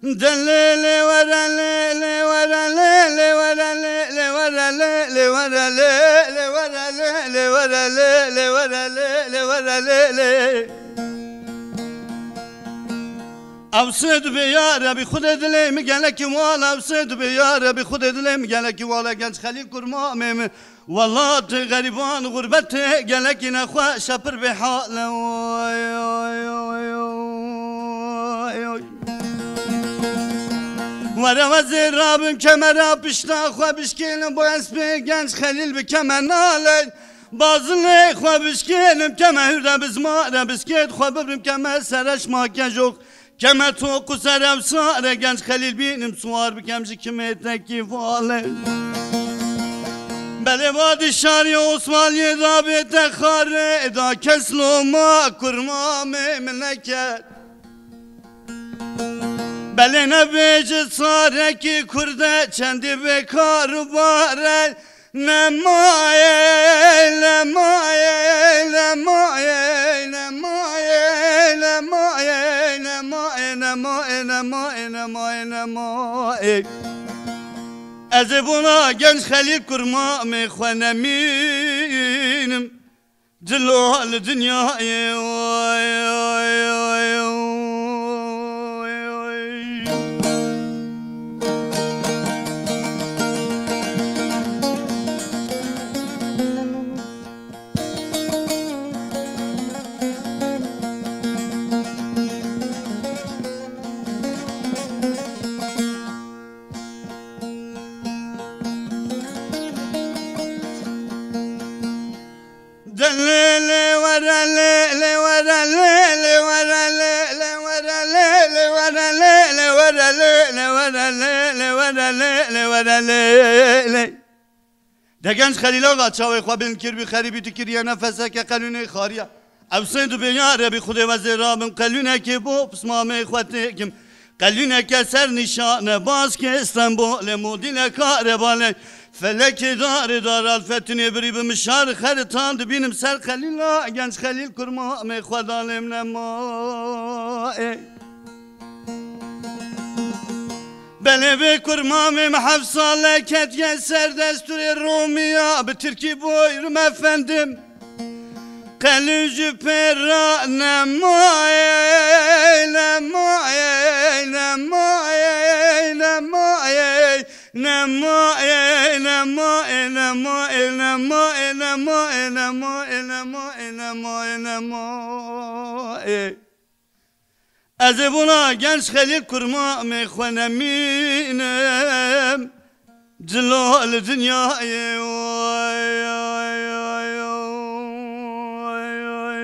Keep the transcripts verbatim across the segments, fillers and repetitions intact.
Delê lê were lê, lê were lê, lê were lê, lê were lê, lê were lê, lê were lê, lê were lê, lê were lê, lê were lê, lê. Ew sê dibê ya Rebî Xwedê dilê min gelekî wal, ew sê dibê ya Rebî Xwedê dilê min gelekî wal e genç Xelîl kurmamê min. Welatê xerîban, xurbetê gelekî nexweş e, pir bêhal e. Oy, oy, oy, oy, oy. Were wezê rabim kemera pişta xwe bişkênim, bo ez pê genç Xelîl bikeme nalê. Bazilê xwe bişkênim, keme hûrde bizmare biskêt xwe bibrim, keme sereş makejox. Keme toq û serevsare genç Xelîl bînim, siwar bikem ji kimê tekî vale. Belê vadî şarî Osmaniyê da bête xare, da kes loma kurmamê min neket. Belê nebêje sarekî kurde çendî bê kar û bare. Nemaye, nemaye, nemaye, nemaye, nemaye, nemaye, nemaye, nemaye, nemaye, nemaye. Ez ê bona genç Xelîl kurmamê xwe nemînim. Cilo li dinyayê, oy, oy, oy, oy, oy. De lê, lê were lê, lê were lê, lê were lê, lê were lê, lê were lê, lê were lê, lê were lê, lê were lê, lê were lê, lê. De genç Xelîl Axa çavê xwe bilind kiribî, xerîbî dikiriye nefeseke qelûnê xariya. Ew sê dibê ya Rebî Xwedê wezê rabim qelûnekê bo pismamê xwe têkim. Qelûneke ser nîşane baskê Stenbolê modîle karebale. Felekê darê daralfetinê birî bi mişar xeritan dibînim ser Xelîla genç Xelîl kurmamê xwe dalêm nema. Ê. Belê bê kurmamê min heft sale ketiye ser destûrê Romiya bi tirkî buyurun efendim. Qelû ji pê re nemayê, nemayê, nemayê, nemayê, nemayê, nemayê, nemayê, nemayê, nemayê, nemayê, nemayê, nemayê, nemayê. Ez ê bona genç Xelîl kurmamê xwe nemînim. Cilo li dinyayê, oy, oy, oy, oy, oy.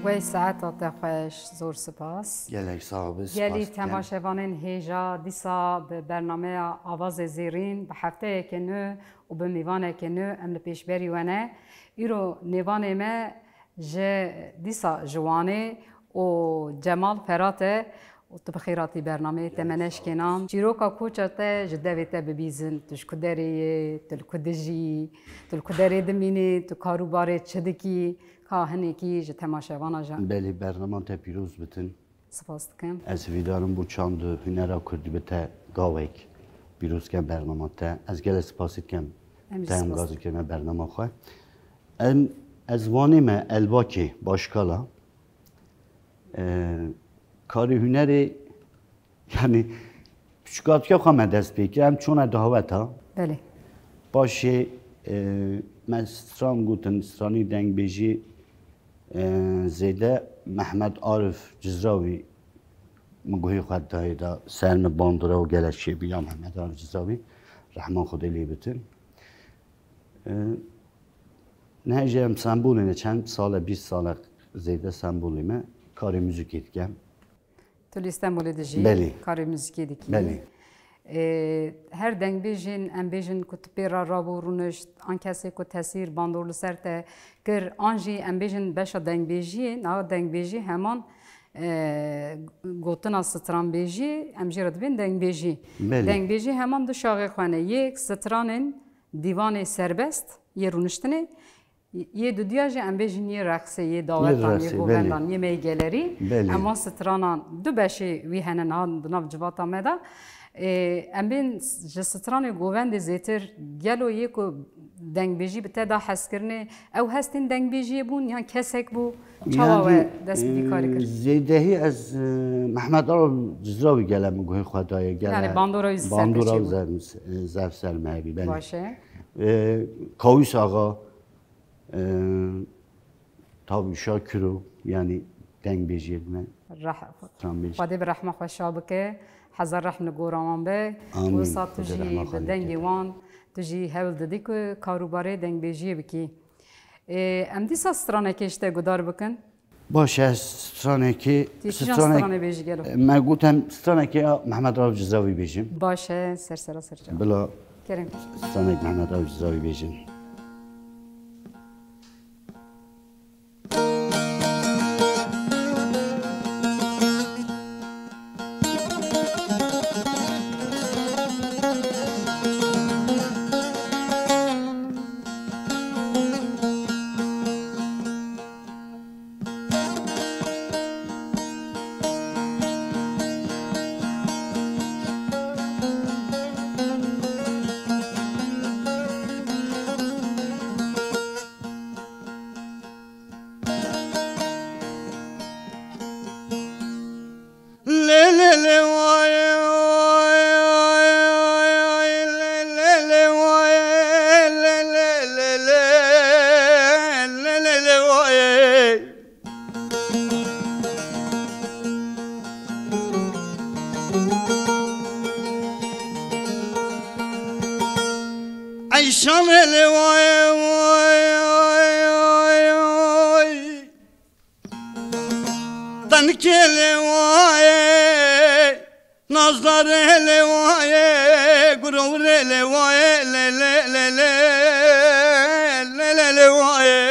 Wey saeta te xweş, zor spas. Gelek sağ ol, spas dikim. Gelî temaşevanên hêja dîsa bi bernameya Avazê Zêrîn bi hefteyeke nû û bi mêvaneke nû em li pêşberî we ne. Îro nêvanê me ji dîsa ji Wanê û Cemal Ferat e û tu bi xêr hatî bernameyê te me neşkênan. Çîroka koça te ji devê te bibîzin, tu ji ku derê yê, tu li ku dijî, tu li ku derê dimînî, tu kar û barê çi dikî, ka hinekî ji temaşevana jî. Belê, bernaman te pîroz bitin. Spas dikim. Ez hîvîdar im bo çand û hunera kurdî bi te gavek pîroz kem bernama te. Ez gelek spas dikim. Em jî te em spas gazî dikin. Kirine bernama xwe. Em, ez Wanê me Elbakê, Başkala. E, karê hunerê, yanî, piçûka piçûka xwe me dest pê kir. Em çûne daweta. Belê. Paşê, e, me stran gotin, stranî dengbêjî, e, zêde Mehmet Arif Cizrawî min guhê xwe dayê da ser min bandora û gelek şêbî ya Mehmet Arif Cizrawî, rehma Xwedê lê bitin. E, niha jî em Stenbolê ne, çend sal e, bîst sal e zêde Stenbolê me, karê muzîkê dikim. Tu li Stenbolê dijî, belê, karê muzîkê dikî. Belê. Ê, her dengbêjên, em bêjin ku tu pê re rabû rûnişt, an kesê ku tesîr, bandor li ser te kir, an jî em bêjin beşa dengbêjiyê, niha dengbêjî heman, e, gotina stranbêjî, em jê re dibên dengbêjî. Belê. Dengbêjî heman du şaxê xwe ne. Yek stranên dîvanê serbest yê rûniştinê, Yê dudiya jî em bêjin yê reqsê, yê dawetan, yê govendan, yê meygelerî. Belê. Em wan stranan du beşê wî hene niha di nav civata me de. Ê, em bên ji stranê govendê zêtir gelo yê ku dengbêjî bi te da hezkirinê, ew hestên dengbêjiyê bûn yan kesek bû? Çawa we dest bi vî karî kir? Zêdehî ez, e, Mehmet Aral Cizrawî gele min guhê xwe daye, gele. Yani bandora wî zî ser bandora wî zî zef ser me hebî, belê. Baş e. E, Kawîs Axa, e, Tabî Şakiro, yani dengbêjiyê me. Reh-, stranbêj. Xwedê bi rehma xwe şa bike. Hezar rehm li gora wan be. Amîn. Wisa tu jî bi dengê wan, tu jî hewl didî ku karûbarê dengbêjiyê bikî. Ê, em dîsa stranekê ji te guhdar bikin. Baş e, stranekê, tu çi stranek-, stranê bêjî gelo? Me got em stranekê ya Mehmet Rauf Cizawî bêjim. Baş e, ser sera ser çava. Bila kerem. Stranek Mehmet Rauf Cizawî bêjim. Eyşan lê waye, waye, waye, waye. Tenikê lê waye, nazdarê lê waye, gurovurê lê waye, lê, lê, lê, lê, lê, lê, lê waye.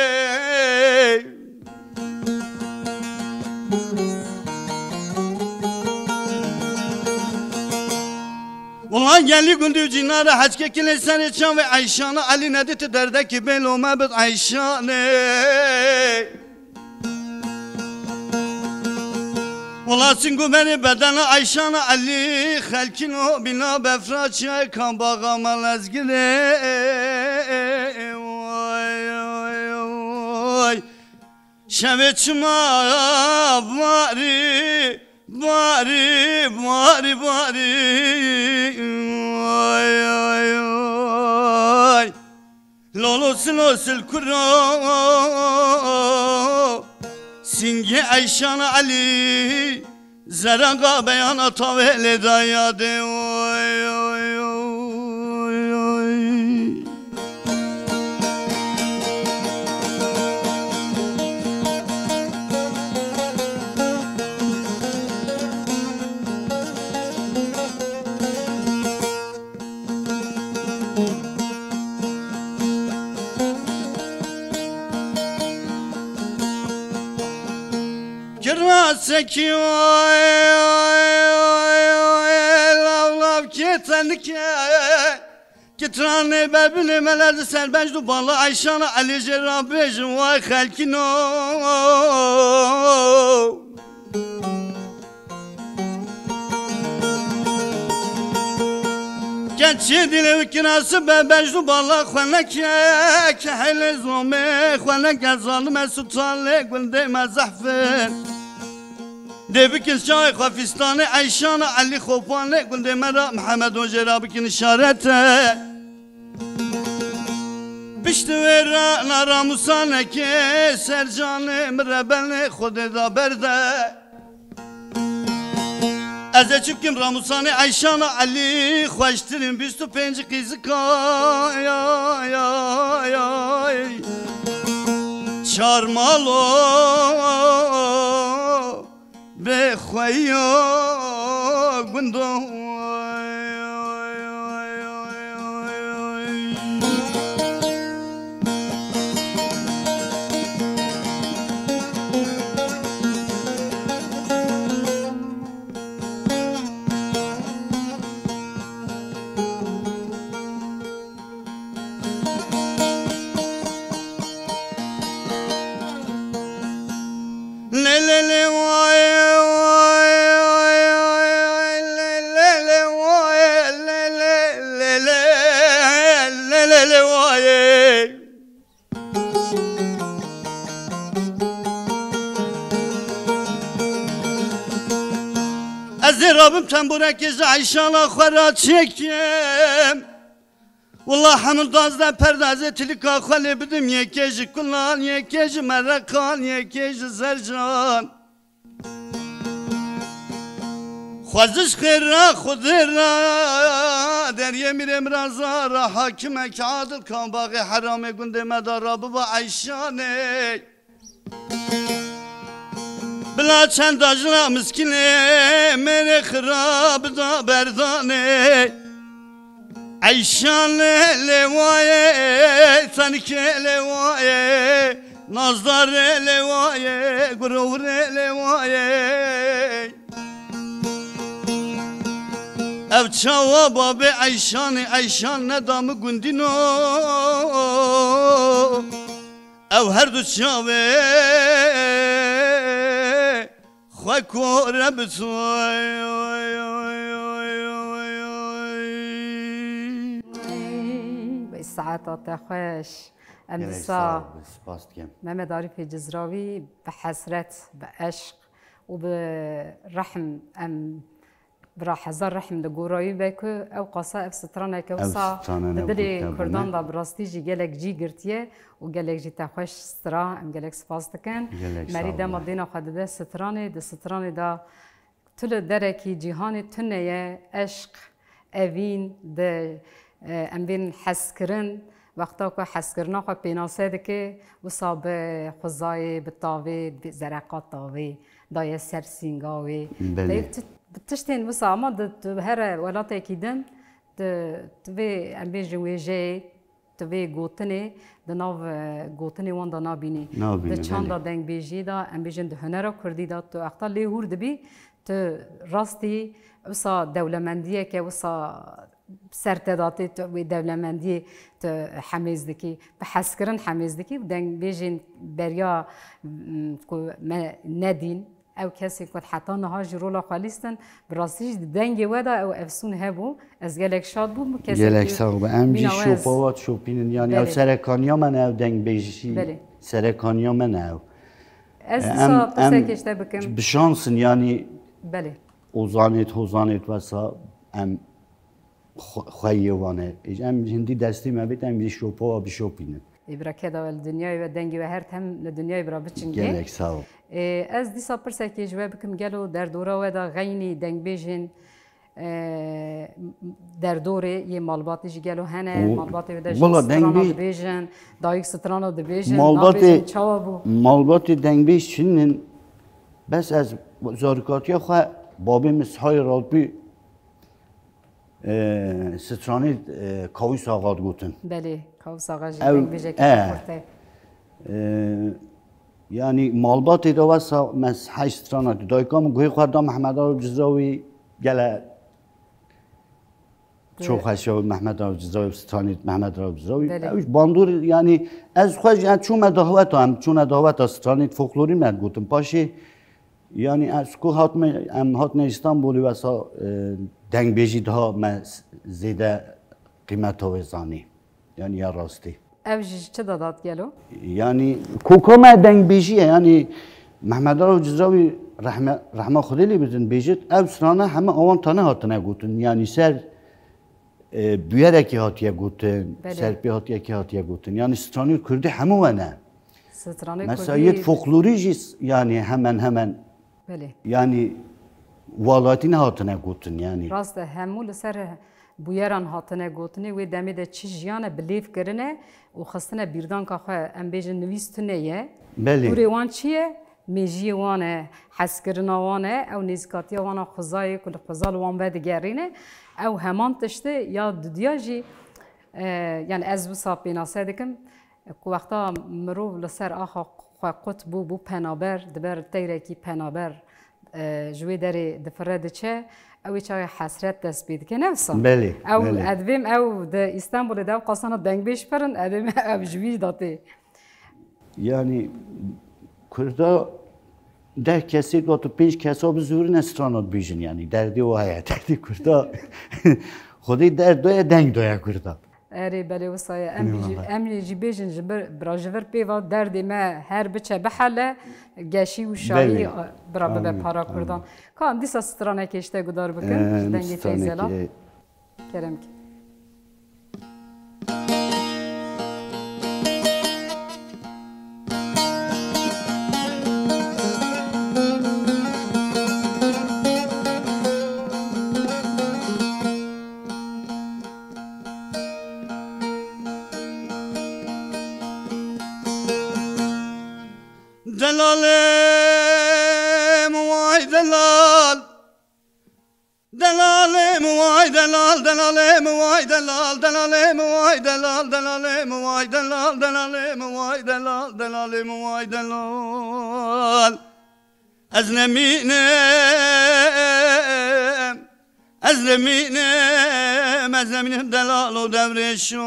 Wela gelî gundî û cînare heçkekî lê serê çavê Eyşana Elî nedî tu derdekî bêlo me bid Eyşanê. Wela sîngo berê bedena Eyşana Elî xelkîno bîna befra çiyayê Kambaxa Malezgirê. Way, way, way. Şevê çima barî, barî, barî, barî. Ay, ay, ay. Lolo silo sil kuro. Singê Eyşan Elî. Zeranga beyana tavê lê daya de, oy, oy, oy, oy. Kirasekî oy, oy, oy, oy, lav, lav kê tenike. Kitranê bebinê mele di ser bejd û bala Eyşana Elî jê rabêjin way xelkîno. Keçê dilê wî kirasi be bejd û bala xwe neke, ke helê zomê xwe neke, zalim e sultanê gundê me zehfin. Dê bikin şahê xwe fîstanê Eyşana Elî xopanê gundê me ra Mihemed Hocê ra bikin işarete. Piştî wê re na ramûsanekê ser canê min re benê Xwedê da berde. Ez ê çi bikim ramûsanê Eyşana Elî xweştirîn bîst û pênc qîzika ya, ya, ya. Çar malo bê xweyo gundo. Lê lê lê wayê, wayê, wayê, lê lê lê wayê, lê lê lê, lê lê lê wayê. Ez ê rabim tembûrekê ji Eyşana xwe re çêkim. Wela hemû dazde perdazê tilika xwe lê bidim, yekê ji kulan, yekê ji mereqan, yekê ji zercan. Xweziş xêr ra, Xwedê ra, deriyê mîrê miraza ra, hakimekî adil kan baxê heramê gundê me da ra biba Eyşanê. Bila çenda jina miskînê mêrê xira bida berdanê. Eyşanê lê wayê, Senikê lê wayê, Nazdarê lê wayê, Gurovurê lê wayê. Ev çawa babê Eyşanê, Eyşan neda mi gundîno. Ew her du çavê xwe kore bi to. Vey saeta te xweş. Em Gelek disa sağ ol, spas dikim. Mehmet Arîfê Cizrawî bi hesret, bi eşq û bi rehm em Bira hezar rehm li gora wî be ku ew qasa ev straneke Ev wisa stranene bi dilê gote bûne. Kurdan de bi rastî jî gelek cî girtiye û gelek jî te xweş stira. Em gelek spas dikin. Gelek sağ Merî dema ol. Dêna xwe dide stranê, di stranê de tu li derekî cîhanê tune ye, eşq, evîn, di, e, em bên hezkirin, wexta ku hezkirina xwe pênase dike, wisa bi xwezayê, bi tavê, bi zereqa tavê, daye ser sînga wê. Belê. Dayê tu Bi tiştên wisa ama di, tu here welatekî din, tu, tu vê, em bêjin wêjeyê, tu vê gotinê di nav, e, gotinê wan de nabînî. Nabînî, Di çanda belê. Dengbêjiyê de, em bêjin di hunera kurdî de, tu wexta lê hûr dibî, tu rastî wisa dewlemendiyeke wisa ser te datê, tu wê dewlemendiyê tu hemêz dikî, bi hezkirin hemêz dikî, dengbêjên beriya, m, ku me nedîn, Ew kesên ku heta niha jî rola xwe lîstin, bi rastî jî di dengê we de ew efsûn hebû. Ez gelek şad bûm, kesek Gelek sağ be. Em jî mîna we ez şopa we şopînin. Yani ew Belê. Serekaniya me ne ew dengbêjî. Belê. Serekaniya me ne ew. Ez E, dîsa em, pirsek em ji te bikim. Bi şans in yani Belê. Ozanêt, hozanêt wesa em Xwe-, xweyê wan e. Em hindî destê me bêt, em jî şopa wa bişopînin. Ê bira keda we li dinyayê we dengê we her tim li dinyayê bira biçingê. Gelek sağ ol. Ê, ez dîsa pirsekê ji we bikim, gelo derdora we de xeynî dengbêjên, e, derdorê yê malbatê jî gelo hene? Û Malbatê we de jî wala strana dengbêj-, dibêjin, dayik strana dibêjin, malbatê, nabêjin, çawa bû? Malbatê dengbêj çinin, bes ez zarikatiya xwe babê min Sihayê Ralpî E, stranê, e, Kawîs Axa digotin. Belê, Kawîs Axa jî Ew, dengbêjekî e, xurt e. E, yani malbatê de wesa me heşt strana dî. Dayika min guhê xwe da Mehmet Arif Cizrawî gele Dê- çok xweş e Mehmet Arif Cizrawî, stranê Mehmet Arif Cizrawî. Belê. Ew bandor yani ez xwe jî, em çûme daweta, em çûne daweta stranê folklorî me gotin. Paşê Yani ez ku hatme, em hatine Îstanbulê wesa, e, dengbêjî daha me s-, zêde qîmeta wê zanî. Yani ya rastî. Ev jî ji çi de dat gelo? Yani koka me dengbêjî ye. Yani Mehmet Arif Cizrawî rehme, rehma Xwedê lê bidin bêjit, ev strana heme awan tane hatine gotin. Yani ser e, bûyerekî hatiye gotin, Belê. Serpêhatiyekî hatiye gotin. Yani stranê kurdî hemû we ne. Stranê Mesela kurdî yet folklorî jî s-, yani hemen hemen Belê. Yani walatî nehatine gotin yani. Rast e, hemû li ser bûyeran hatine gotinê, wê demê de çi jiyane bi lêv kirine û xistine bîrdanka xwe, em bêjin nivîs tune ye. Belê. Dûrê wan çi ye? Mêjiyê wan e, hezkirina wan e, ew nêzîkatiya wan a xwezayê ku li xweza li wan vedigerîne, ew heman tiştê ya dudiya jî, e, yani ez wisa pênase dikim ku wexta mirov li ser axa xwe qut bû, bû penaber, di ber teyrekî penaber, e, ji wê derê difire diçe, ew ê çaxê hesret dest pê dike, ne wisa? Belê, Ew, belê. Ez dibêm ew di Îstanbulê de ew qasana dengbêj pir in, ez dibêm ew ji wî de tê. Yani Kurda Deh kesê, got û pênc kesa bi zûrî ne strana dibêjin, yanî derdê o heye, derdê Kurda. Xwedê derd daye, deng daye Kurda. Erê, belê, wisa ye. Em Eyvallah. Bêjî, em ê jî bêjin, ji bir, bira ji vir pê va derdê me her biçe bihele, geşî û şahî, Belê. a, bira bibe Amin, para amin. Kurdan. Ka em dîsa stranekê ji te guhdar bikin, Ee, ji dengê stranekê. Teyzela. Kerem ke. Delalê min, vay delal. Delalê min, vay delal, delalê min, vay delal, delalê min, vay delal, delalê min, vay delal, delalê min, vay delal, delalê min, vay delal. Ez nemînim, ez nemînim, ez nemînim delal û dewrêşo.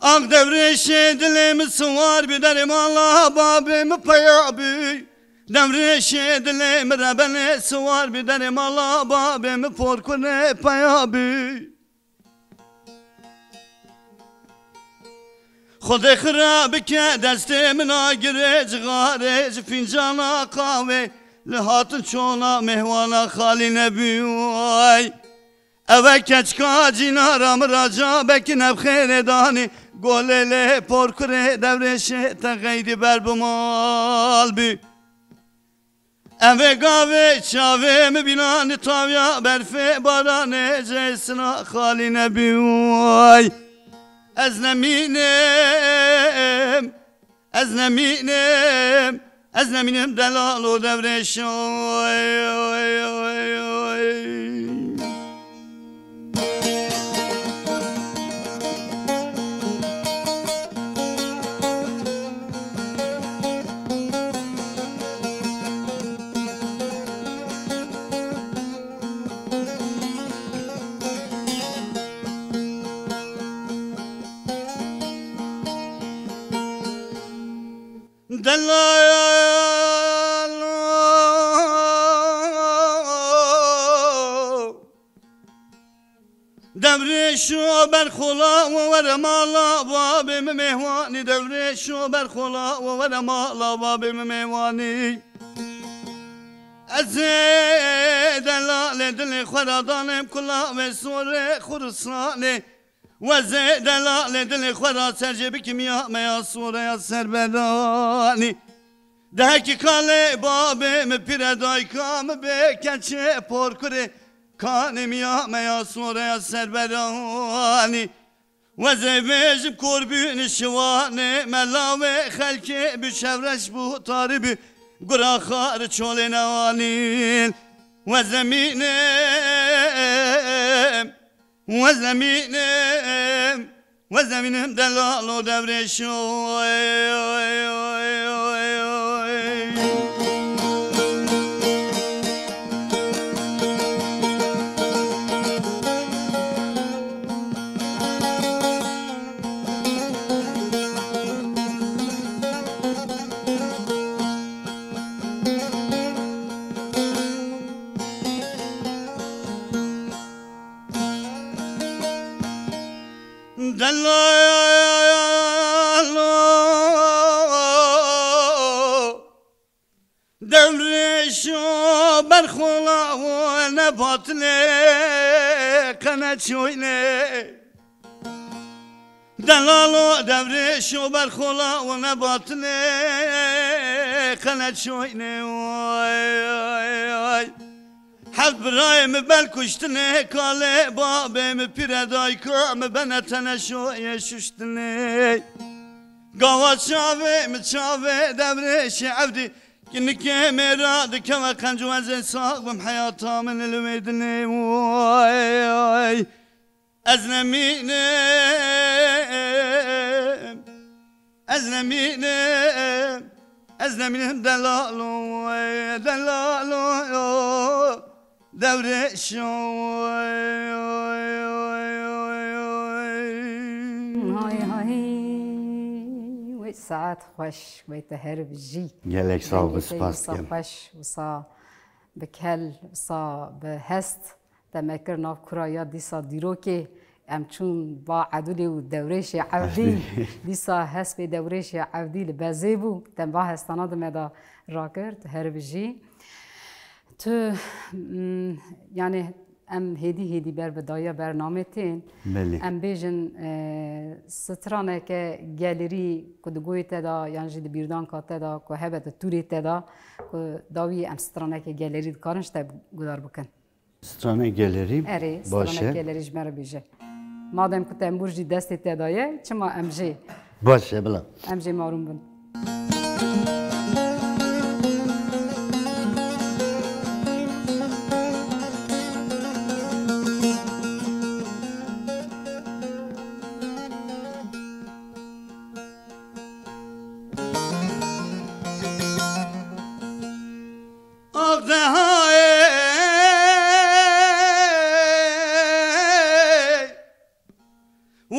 Ak dewrêşê dilê min siwar bî, derê mala babê min peya bî. Dewrêşê dilê min rebenê siwar bî, derê mala babê min porkurê peya bî. Xwedê xira bike destê min a girê, cixarê ji fîncana qawê, li hatin çona mêhwana xalî nebî way. Ev e keçika cînara min raca, bekî nebxêrê danî, golê lê porkurê dewrêşê te xeydî ber bi mal bî. Ev e gavê çavê min bînanî, taviya berfê baranê cêsina xalî nebî way. Ez nemînim, ez nemînim, ez nemînim delal û dewrêşo. Delal. Dewrêşo berxola we were mala babê min mêhwanî, dewrêşo berxola we were mala babê min mêhwanî. Ez ê delalê dilê xwe ra danim kula ve sorê Xurisanê. Wezê delalê dilê xwe ra serjê bikim ya me ya soreya serberanî. Dehekî kalê babê min pîre dayka min bê keçê porkurê kanê min ya me ya soreya serberanî. Wezê vêjim korbûnî şiwanê melavê xelkê bi şevreş bû tarî bi gura xar çolê newanîn. Wezemînim. Wezemînim, wezemînim delalo dewrêşo. Delalo dewrêşo berxola we nebatine qene çoyne. Delalo dewrêşo berxola we nebatine qene çoyne. Heft birayê min bel kuştinê, kalê babê min pîre dayka min bene teneşoyê şuştinê. Gawa çavê min çavê dewrêşê evdî, kinikê mêra dikeve qenc wezê sax bim heyata min li wê dinê. Way. Ez nemînim, ez nemînim, ez nemînim delalo, delalo, dewrêşo. Hay hay, wê saet xweş, wê te her bijî. Gelek sağ ol, Dengê te spas wisa dikim. Xweş, wisa bi kel, wisa bi hest. Te me kir nav kura ya dîsa dîrokê. Em çûn ba Edûlê û Dewrêşê Evdî. Evdî. Dîsa hespê Dewrêşê Evdî li bezê bû. Te va hestana di me de rakir, tu her bijî. Tu, mm, yani em hêdî hêdî ber bi dawiya bernamê tên. Belê. Em bêjin, e, straneke gelerî ku di goyê te de yan jî di bîrdanka te de ku hebe di tûrê te de ku dawiyê em straneke gelerî dikarin ji te guhdar bikin. Strana gelerî. Erê, baş e. Strana gelerî ji me re bêje. Madem ku tembûr jî destê te de ye, çima em jê Baş e, bila. Em jê marûm bin. Ax dehayê,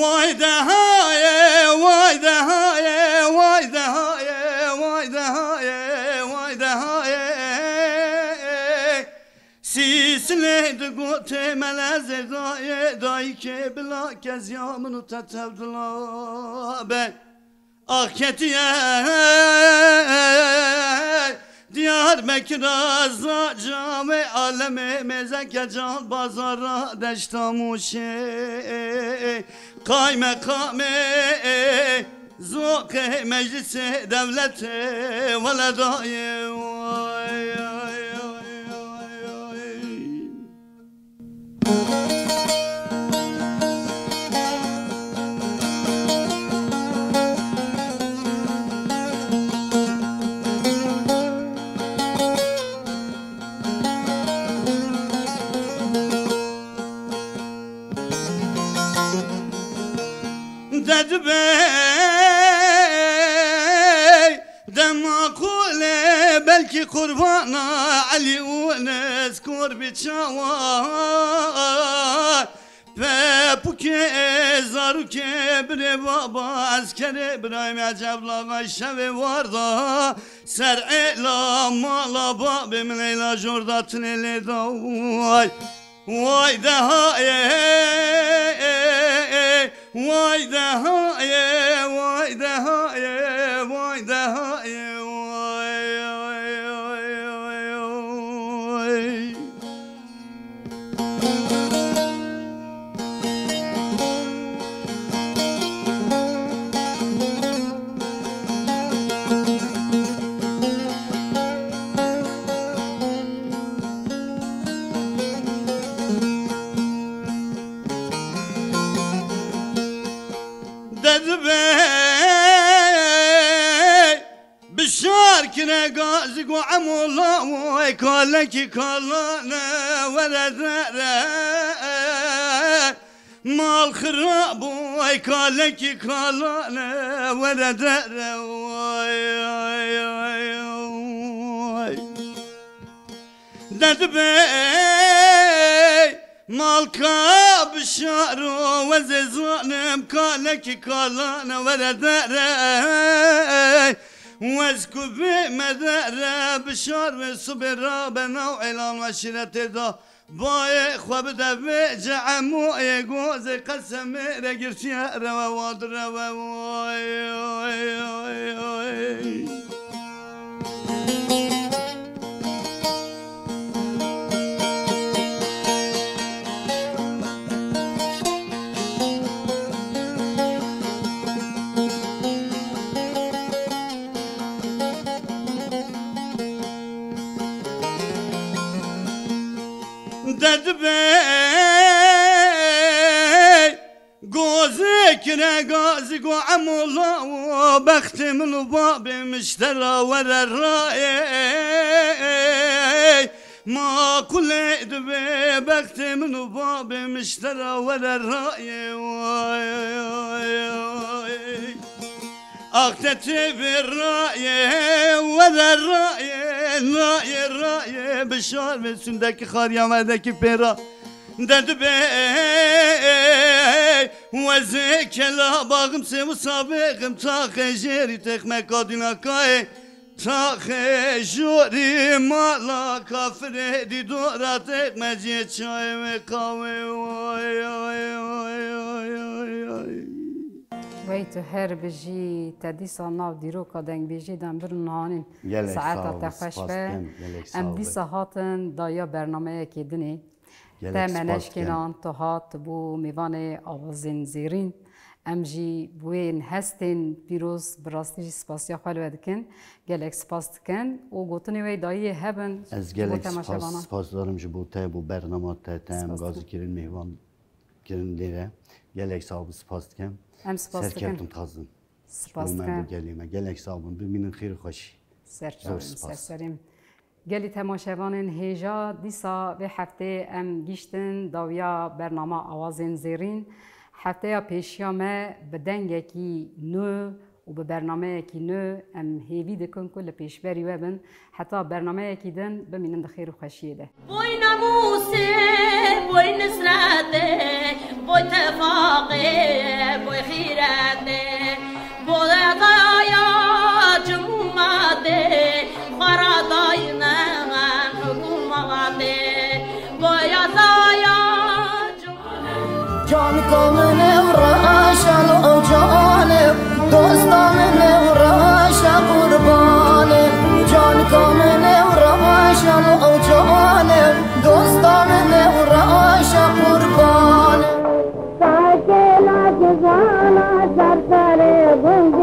way dehayê, way dehayê, way dehayê, way dehayê, way dehayê. Sîsilê digote melezê dayê, dayikê bila kezya min û te tevdila be. Ax ketiye Diyarbekira za camê alemê mêzeke can bazara deşta Mûşê. Qaymeqamê zoqê meclisê dewletê weledayê. Oy, oy, oy, oy, oy. Dedibey Dema qulê belkî qurbana Elî û Enes kor bi çawa. Pepûkê zarûkê birê baba ez kerê birayê me eceb laxay şevê warda ser êla mala babê min êla jorda tinê lê daway. Vay dehayê, vay dehayê, vay dehayê, vay dehayê, vay, vay, vay, vay. Dedibey bişar kine gazî go emola oy kalekî kalane were dere. Mal xirab oy kalekî kalane were dere oy, oy, oy, oy. Dedibey malka bişaro wezê zanim kalekî kalane were dere. Wez ku bê me dere bişar ve subê rabe nav êlan ve şîretê da. Bayê xwe bide vê ceemoyê gozê qesemê re girtiye rewe wa direwe. Oy, oy, oy, oy. Dedibey gozê kire gazî go emola bextê min û babê miştera were rayê. Ma kulê dibê bextê min û babê miştera were rayê. Oy, oy, oy. Ax te tê vê rayê, were rayê, rayê, rayê, bişar vê sundekî xariya me dekî pêra. Dedibê Wezê kela baxim se wisa bêxim taxê jêrî texme kadîna kayê taxê jorî mala kafirê dîdora texme ciyê çayê wê qawê. Way, way, way, way, way, way. Wey tu her bijî, te dîsa nav dîroka dengbêjî de em birin hanîn. Gelek Saeta sağ ol, te xweş spas be. Dikim, gelek sağ ol. Em dîsa hatin dawiya bernameyekê dinê. Gelek spas dikim. Te me neşkênan, tu hat bû mêvanê Awazên Zêrîn. Em jî bi wê hestên pîroz bi rastî jî spasiya xwe li we dikin. Gelek spas dikin û gotinê we dayiyê hebin. Ez gelek spas, spas darim ji bo te, bo bernama te, te em gazî kirin, mêvan kirin lêre. Gelek sağ ol, spas dikim. Em spas dikin. Serkeftin dixwazim. Spas dikim. Bo me, bo gelê me. Gelek sağ bin. Bimînin xêr û xweşî. Serçavim, serserîm. Gelî temaşevanên hêja, dîsa vê heftê em giştin dawiya bernama Awazên Zêrîn. Hefteya pêşiya me bi dengekî nû û bi bernameyekî nû em hêvî dikin ku li pêşberî we bin. Heta bernameyekî din bimînin di xêr û xweşiyê de. Boy namûsê, boy nisretê, boy tefaqê, boy xîretê. Bo redaya cumûmatê, xwe radayne hikûmatê. Bo yasaya cumûmatê. Canka min ew reşa li ew canê, dosta min ew reşa qurbanê. Canka min ew reşa li ew canê, dosta min ew reşa qurbanê. Sakê nakizana ser serê gundê.